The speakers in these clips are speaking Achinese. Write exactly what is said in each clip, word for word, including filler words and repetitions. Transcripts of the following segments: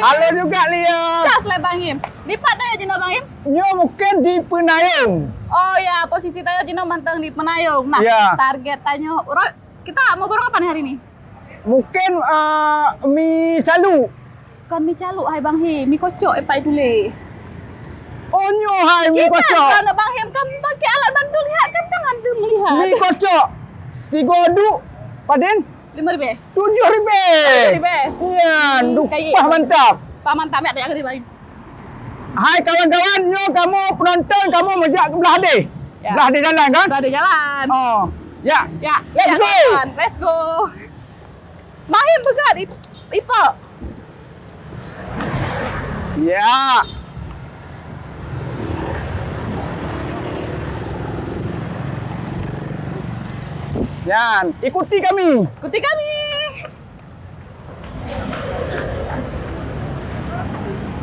Halo juga, Lia. Cas lé Bang Him. Dipat tanyoe jinoe Bang Him? Nyoe mungkin di Peunayong. Oh ya, posisi tanyoe jinoe mantong di Peunayong. Nah, ya, target tanyoe, ro-, kita mau borong apa nih hari ini? Mungkin, eh, mi calu. Kon mi calu hai Bang Him, mi kocok ipat tuléh. Oh, nyoe hai mi kocok. Kan Bang Him kan pakai alat bantu lihat kan, kan ada melihat. Mi kocok. Tiga duk, padin? Lima ribèe. Tujuh ribèe. Tujuh ribèe. Nyan, hmm, dupah mantap. Pah mantap, ya, tak jadi lain. Hai kawan-kawan, nyoe kamoe penonton, kamoe meujak ke blah deh. Ya. Blah deh jalan kan? Blah deh jalan. Oh, ya. Ya. Let's go. Let's go. Mahim peugah ip-, ipok. Ya. Nyan, ikuti kami. Ikuti kami.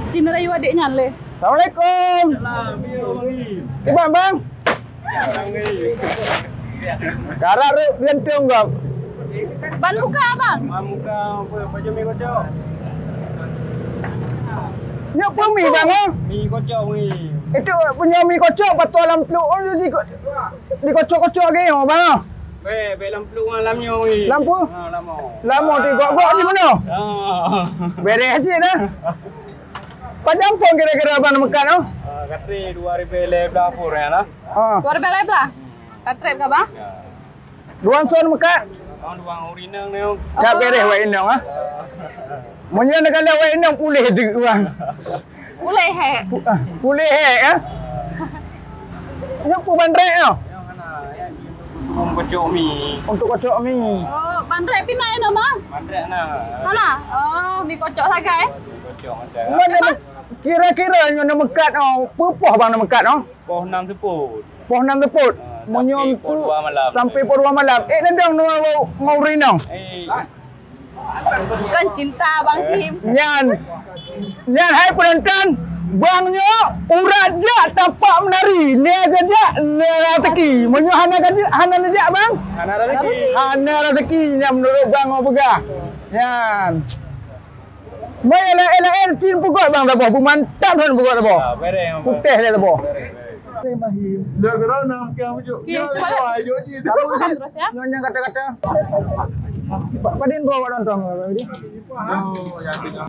Cina rayu adik nyan lé. Assalamualaikum. Salam, yo, Bang Im. Iban, Bang. Karap rot gantung gop. Ban buka, Bang. Ban buka apa? Baju mi kocok. Nyoe pun mi, Bang, eh? Mi kocok, mi. Itu punya mi kocok, patut lam peluk, oh, di, dikocok-kocok lagi, oh, Bang, ah. Bèk, bèk lam peluk, ah, lam nyoe, mi. Lampu? Ha, lama. Lama di gok-gok di mana? Ah. Beres je dah. Pajan pun kira-kira Abang meukat tu? Ah, katri dua ribu lima belas pun ya lah. Ah. Dua ribu lima belas? Katret ka, Bang? Ya. Dua son meukat. Bang, dua orang inong ni. Tak beres wak inong, ah. Meunyoe nak kala wak inong pulih tu, Bang. Pulih, he. Pu-, ah, pulih, he, ah. Nyoe pu bandrek, ah. Untuk kocok mi. Untuk kocok mi. Oh, bandrek pina ya, Bang? Bandrek na. Mana? Oh, mi kocok sagai, eh? Mi kocok macam. Mana kira-kira nyoe na meukat, oh, peupoh Bang na meukat, oh? Poh enam seupôt. Poh enam seupôt. Ah, meunyoe sampai tu poh dua malam. Sampai poh dua malam. Eh, nadong ngon, ngon ureueng inong. Eh. Bukan cinta, Bang Him. Nyan. Nyan hai penonton, Bang nyoe urat jak tampak menari. Nia geujak, nia raseuki. Meunyoe hana geujak, hana neujak, Bang? Hana raseuki. Hana raseuki, nyan menurut Bang ngon peugah. Nyan. Mai laén-laén cit peugot Bang saboh, beumantap thon peugot saboh. Ah, beres, Bang. Putéh lé saboh. Beres, beres. Dah gerau nam kang ujuk. Okey, cuba lihat. Terus, ya. Nyonya kata-kata. Padin bawa nonton. Oh, ya, ya.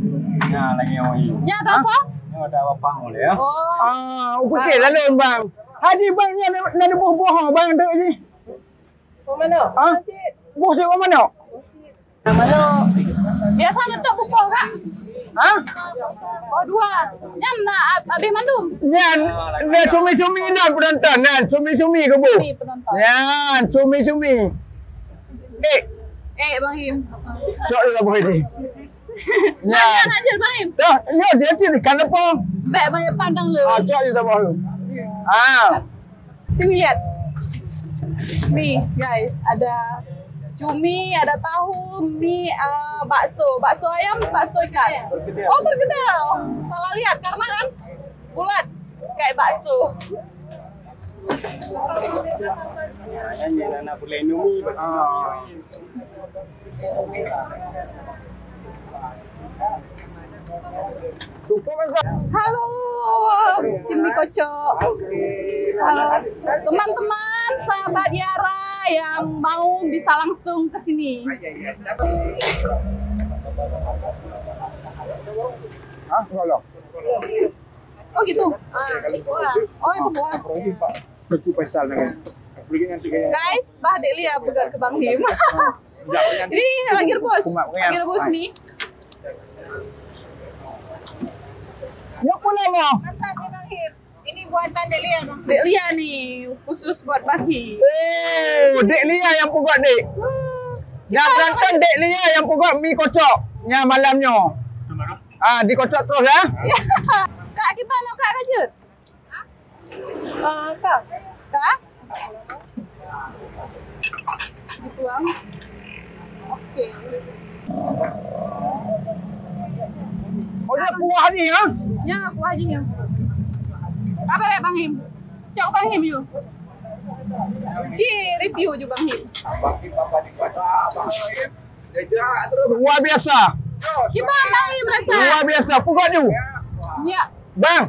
Nah, lagi yang ini. Ya, ada apa? Ini ada apa boleh ya? Oh. Ah, upikir lalu Bang. Haji Bang ni ada, ada buah-buah Bang tu ni. Buah manok. Ha? Buah sik buah manok. Biasa letak bukong, Kak. Ha? Oh, dua. Nyan nak ab-, habis mandum. Nyan, nyan cumi-cumi nyan penonton. Nyan cumi-cumi keubu. Cumi penonton. Nyan cumi-cumi. Eh. Eh, Bang Him. Cok dulu Bang Him. Nyan. Nyan aja, Bang Him. Dah, nyoe dia cit ikan apa? Baik, banyak pandang lu. Ah, cok dulu Bang Him. Ah. Sini lihat. Nih, guys, ada cumi, ada tahu, mie, eh, bakso. Bakso ayam, bakso ikan. Oh, perkedel. Salah lihat, karena kan bulat, kayak bakso. Ya, ini anak boleh minum. Ah. Halo, tim Mi Kocok. Halo, teman-teman, sahabat Yara yang mau bisa langsung ke sini. Hah? Enggak, enggak. Oh gitu. Ah, itu buah. Oh, itu buah. Teungku Faisal namanya. Guys, bah Dek Lia peugah keu Bang Him. Ini lagi rebus. Lagi rebus mi. Nyoe pula mo. Mantap ni Bang Him. Ini buatan Dek Lia, Bang. Dek Lia ni khusus buat Bang Him. Oh, Dek Lia yang peugah, Dek. Yang berantem Dek Lia yang peugah mi kocok. Nya malam nyoe. Ah, dikocok terus ya. Kak, kita nak Kak Rajut. Ah, Kak. Kak? Dituang. Okey. Oh, dia kuah ni, ha? Ya, kuah je, ya. Apa dia, Bang Him? Cok Bang Him, you. Ci, review je, Bang Him. Luar biasa. Kiban Bang Im rasa. Luar biasa, peugah ju. Ya. Bang.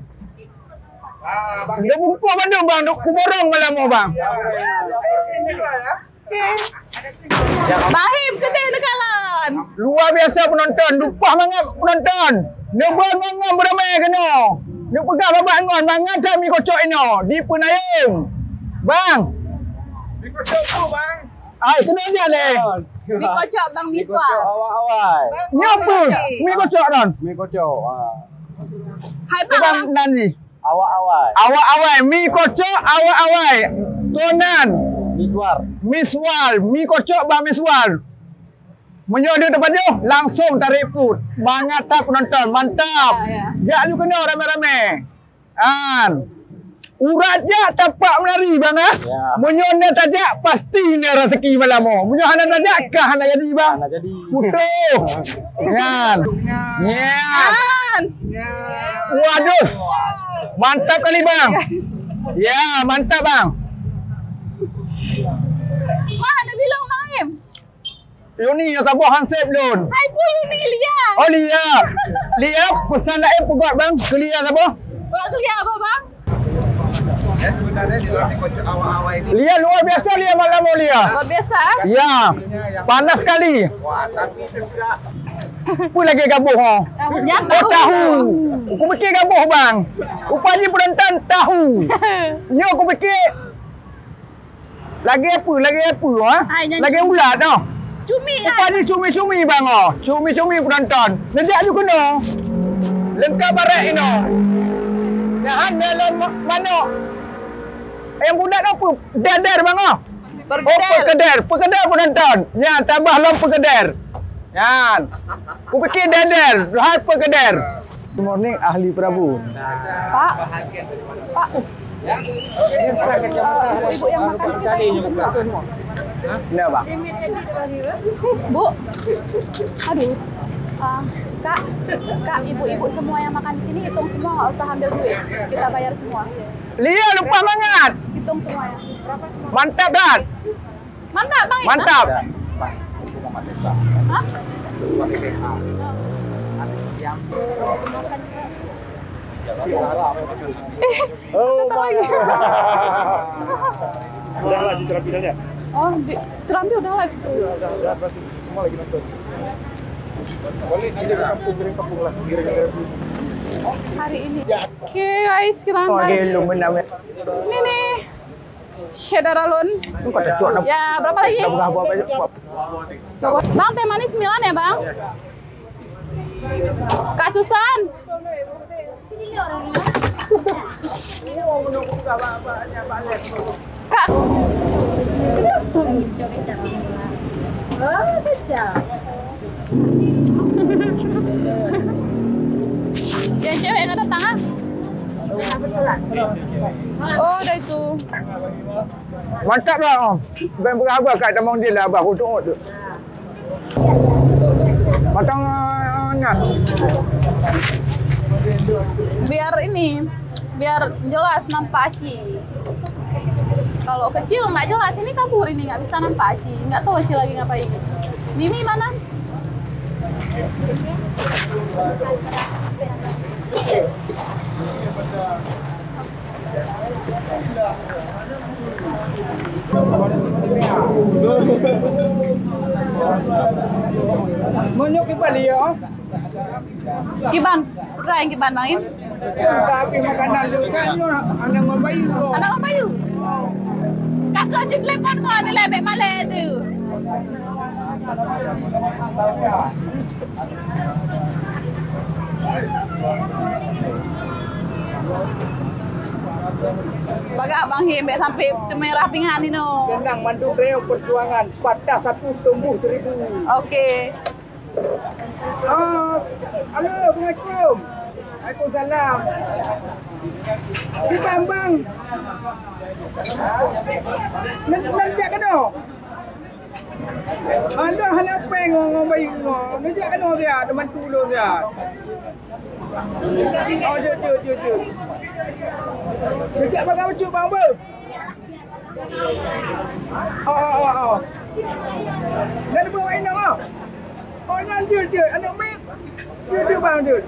Dia bungkôh bandum, Bang. Duk kuborong malam nyoe, Bang. Bang Im, keudeh neukalon. Luar biasa penonton, lumpah mangat penonton. Neuba ngon-ngon beuramé keunoe. Neupeugah babah ngon mangat that mi kocok inoe di Peunayong. Bang. Mi kocok tu, Bang. Ai, keunoe jak lé. Mi kocok Bang Miswa. Awai-awai. Nyoe peue? Mi kocok non. Mi kocok. Ah. Hai Bang. Bang Nani. Awak awai. Awak awai, mi kocok awak awai. Tonan. Miswar. Miswar, mi kocok bak Miswar. Meunyoe deuh teupajoh, langsong tarék pruet. Mangat that penonton, mantap. Ya, ya. Jak ju keunoe ramé-ramé. An. Urat jak tapak meunari, Bang, ah. Ya. Meunyoe na tajak, pasti na rezeki malam nyoe. Meunyoe hana tajak, ka hana jadi, Bang. Hana jadi. Beutôi. Nyan. Nyan. Waduh. Mantap kali, Bang. Ya, mantap, Bang. Wah, ada bilong, Bang Im. Yuni, nyang saboh hansép lôn. Hai, peue Yuni, Lia. Oh, Lia. Lia, peusan laén peugah, Bang. Keu Lia saboh. Peugah keu Lia apa, Bang? Ya, sebenarnya di dalam ni kocok awak-awak ini. Lia luar biasa, Lia malam ni, Lia. Luar biasa? Ya. Panas sekali. Wah, tapi juga. Apa lagi gaboh, oh? Tahu. Oh, tahu. Aku fikir gaboh, Bang. Rupanya penonton tahu. Nyoe aku fikir lagèe apa? Lagèe apa, ha? Hai, nyan lagèe cumi. Ulat, noh. Cumi, hai. Rupanya cumi-cumi, Bang, oh. Cumi-cumi penonton. Neujak ju keunoe. Leungkap barèk inoe. Nyan melon ma-, manok. Nyang bulat apa? Dèr-dèr, Bang, oh. Perkedel. Oh, perkedel. Perkedel penonton. Nyan, tambah lom perkedel. Nyan. Kupikir dèr-dèr. Hai perkedel. Good morning, ahli Prabu. Pak. Pak. Eh, ibu yang makan. Kenapa? Bu. Aduh. Ah, Kak, Kak, ibu-ibu semua yang makan di sini hitung semua, nggak usah ambil duit. Kita bayar semua. Lia lumpah mangat. Hitung semua ya. Mantap, Dan. Mantap, Bang. Mantap. Hah? Eh, oh, tak tahu lagi. Udah lah, di Serambi dah, ya? Oh, di Serambi udah lah. Udah, udah, udah, semua lagi nonton. Boleh kita ke kampung, giring kampung lah, giring, giring. Hari ini. Oke, guys, kita makan. Ini nih. Syedara lôn. Ya, berapa lagi? Bang, teh manis sembilan ya, Bang? Kak Susan. Kak. Yang cewek yang ada tangan. Oh, dah itu. Mantap lah, oh. Bukan peugah abah kat tamong dia lah, abah, untuk tu. Matang, ah, nyan. Biar ini, biar jelas nampak aci. Kalau kecil nggak jelas, ini kabur, ini nggak bisa nampak aci. Nggak tahu aci lagi ngapain. Mimi mana? Meunyoe kiban dia, oh. Kiban, putra nyang kiban, Bang Im. Tapi makanan tu kan, nyoe aneuk ngon bayeue. Aneuk ngon bayeue? Kakak cit telepon kau, ni lé bèk malèe tu. Bagak Bang Him, bèk sampai teumeurah pingan inoe. Tenang, mandum reung perjuangan, patah satu, tumbuh seribu. Oke. Ah, halo, assalamualaikum. Waalaikumsalam. Di Bambang. Nan, nan jak keunoe. Alah, hana péng ngon, ngon bayi ngon. Neujak keunoe siat, teuma tulông siat. Oh, jeuet, jeuet, jeuet, jeuet. Neujak pakai bacut bang, beuh. Oh, oh, oh, oh. Dah dibawa inong, oh. Oh, nyan jeuet, jeuet. Aneuk miet. Jeuet, jeuet, Bang, jeuet.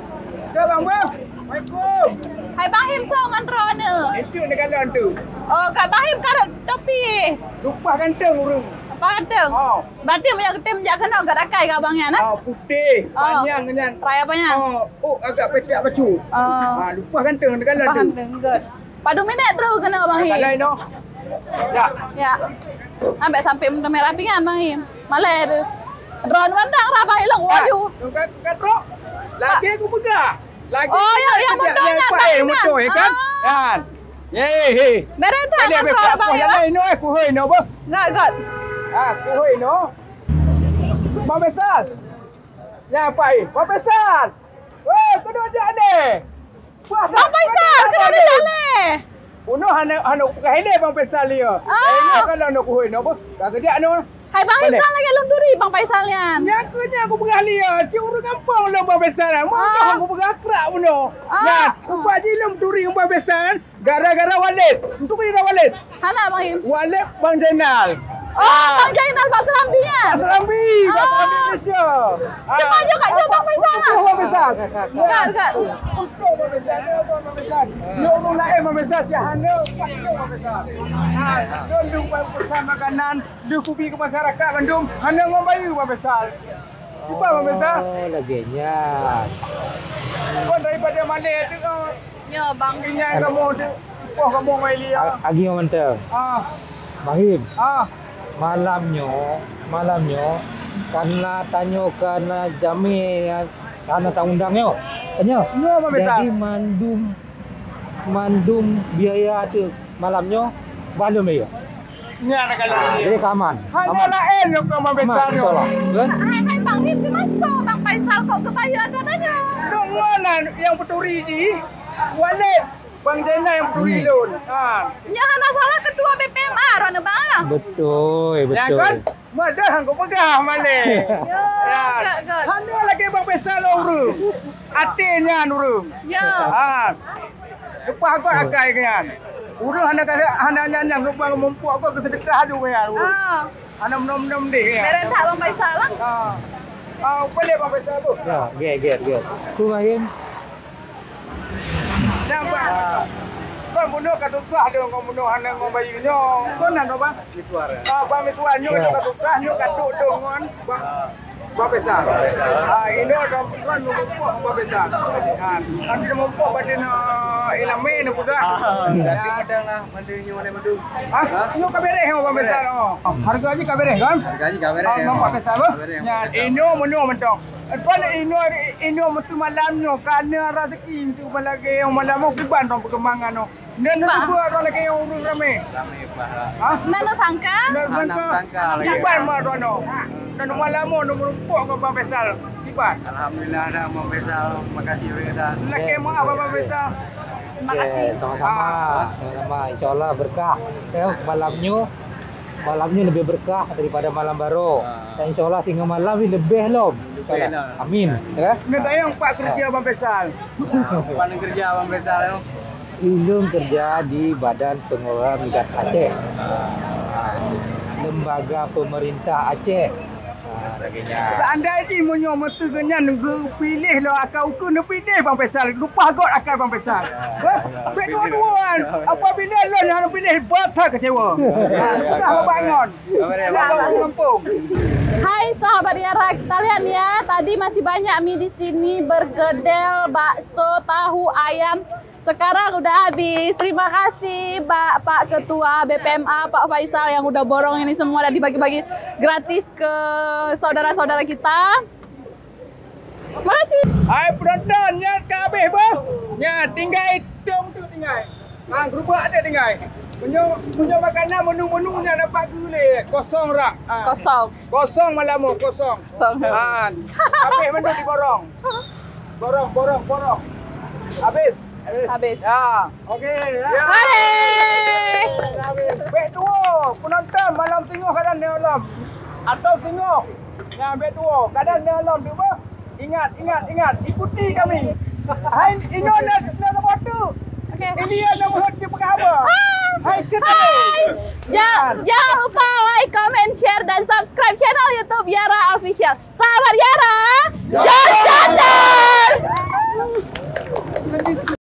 Jeuet, Bang, Bang. Assalamualaikum. Hai, Bang Him, soe ngon droeneuh? Itu ni kalon tu. Oh, Kak Bang Him karap topi. Lupah ganteng ureueng. Lupah ganteng? Oh. Berarti meunyoe geutem jak keunoe gak rakai kak Bang Yan, eh? Oh, putih, oh, panjang nyan. Raya panjang. Oh, oh, agak petak bacut. Oh. Ha, lupah ganteng ni kalon tu. Lupah ganteng, good. Padum minit terus keunoe Bang Him? Kalau inoe. Ya. Ya. Ambek sampai merah pingan Bang Him. Malai tu. Drone mandang lah Bang Him, laju. Ka, ka trok. Lagi aku peugah. Lagi oh, ya, yang motor nyan Bang Him. Motor, ya kan? Ah. Kan? Ye, he. Bereng tak motor Bang Him? Inoe, eh, kuhoi inoe, boh. Enggak, enggak. Ah, kuhoi inoe. Bang Faisal. Ya, Pak, eh. Bang Faisal. Weh, kudu jak deh. Bang Faisal, kenapa tak leh? Unoe hana, hana peugah ilèe Bang Faisal dia. Ah. Eh, ini kalau nak kuhoi, nak apa? Tak kejak no. Hai Bang Faisal lagi lôn turi Bang Faisal nyan. Nyan keuh nyan aku peugah dia. Cik ureueng gampang lôn Bang Faisal. Mau aku peugah krak bunoe. Ah. Nah, upah jih lôn turi Bang Faisal. Gara-gara Walid. Untuk kira Walid. Hana Bang Him. Walid Bang Zainal. Oh, ah. Bang Zainal Pak Serambi ya? Pak Serambi, Pak Serambi Malaysia. Cuba ah. Jom kat jom Bang Faisal lah. Bang Faisal. Dekat, dekat. Untuk Bang Faisal, ya, Bang Faisal. Ya Allah, lain Bang Faisal, si hana, Bang Faisal. Ha, don dua pesan makanan, dua kupi ke masyarakat bandum, hana ngon bayu Bang Faisal. Cuba Bang Faisal. Oh, lagèe nyan. Bukan daripada malèe tu, oh. Nyoe, Bang. Ingat kamoe tu, ipoh kamoe mai lia. A-, agi mantong. Ah. Bahim. Ah. Malam nyoe, malam nyoe, kana tanyoe, kana jamé, kana taundang nyoe. Tanyoe. Nyoe, Bang Peter. Jadi mandum, mandum biaya tu malam nyoe, balum biaya. Nyan kalau dia. Jadi aman. Hanya aman. Laén nyoe keu Bang Faisal nyoe. Aman, insyaallah. Kan? Hai, hai, Bang Him, di mana Bang Faisal kok kebayu ada tanya? Dong mana yang peturi ji? Walid, Bang Zainal yang peturi lôn. Ha. Nyoe hana salah ketua B P M A, Rona Bang. Betul, betul. Ya kan? Madah hang kok peugah malèe. Ya, ya. Good, good. Hana lagèe Bang Faisal ureueng. Até nyan ureueng. Ya. Ha. Leupah got akai keu nyan. Ureueng hana kada, hana nyan-nyan geubang mumpok got geuseudeukah aju keu nyan ureueng. Ah. Hana meunong-meunong deh keu nyan. Beren that Bang Faisal lah. Ha. Ah, upah lé Bang Faisal tu. Ya, get, get, get. Tu main. Nampak. Bang bunoe ka susah deh ngon bunoe hana ngon bayu nyoe. Kon hana bang. Misuar. Ah, bang misuar nyoe ka susah nyoe ka dok dong ngon bang. Bang Faisal. Ah, inoe dah bukan memumpuk Bang Faisal. Ah, tapi memumpuk pada na ilame na peugah. Ah, berarti padang lah, mana nyoe oleh madu. Ah, nyoe ka bereh oh Bang Faisal oh. Harga ji ka bereh kan? Harga ji ka bereh. Ah, nampak Faisal bah. Ka bereh, Bang Faisal. Inoe meunyoe mentong. Kan inoe inoe metu malam nyoe kana rezeki untuk malage malam nyoe kiban dong perkembangan nyoe. Nyan na dua orang lagi yang urus ramai. Ramai bah. Ha? Nano sangka? Nano sangka. Sangka lagi. Kiban mah tuan tu. Dan malam mau nombor empat ke Bang Faisal. Kiban. Alhamdulillah dah Bang Faisal. Makasih banyak dah. Lagi maaf Bang Faisal. Terima kasih. Sama-sama. Ah. Sama-sama. InsyaAllah berkah. Ya, malamnya malamnya lebih berkah daripada malam baru. Ah. Dan insyaAllah tinggal malam ni lebih lom. Lebih lah. Amin. Ya. Nak tanya empat kerja Bang Faisal. Empat kerja Bang Faisal. Ulôn kerja di Badan Pengelola Migas Aceh. Lembaga pemerintah Aceh. Ha, lagèe nyan. Seandai jih meunyoe meuteuga nyan geupiléh lom akai ukeue neupiléh Bang Faisal, lupah got akai Bang Faisal. Beh, beh dua-dua kan. Apabila lôn nyang piléh, bah that kecewa. Ha, peugah bak ngon. Bak ngon kampung. Hai sahabat Yara, kita lihat ya, tadi masih banyak mi di sini bergedel bakso, tahu, ayam. Sekarang udah habis. Terima kasih Pak, Pak Ketua B P M A, Pak Faisal yang udah borong ini semua dan dibagi-bagi gratis ke saudara-saudara kita. Makasih. Hai penonton, nyan ka habéh beuh. Nyan tinggai dong tu tinggai. Ha, gerubak ada tinggai. Meunyoe, meunyoe makanan menu-menu nyan dapat geuh lé, kosong rak. Ha. Kosong. Kosong malam tu, kosong. Kosong. Ha. Habéh menu diborong. Borong, borong, borong. Habis. Habis. Ya, okey. Ya. Hai. Habis. Bek tuwo, penonton malam singoh kadang neu lom. Atau singoh. Ya, bek tuwo, kadang neu lom tu bah. Ingat, ingat, ingat. Ikuti kami. Hai, inoe na, na saboh tu. Okey. Ini yang nomor cip apa? Ah. Hai, cip. Hai. Ja-, jangan lupa like, comment, share, dan subscribe channel YouTube Yara Official. Sahabat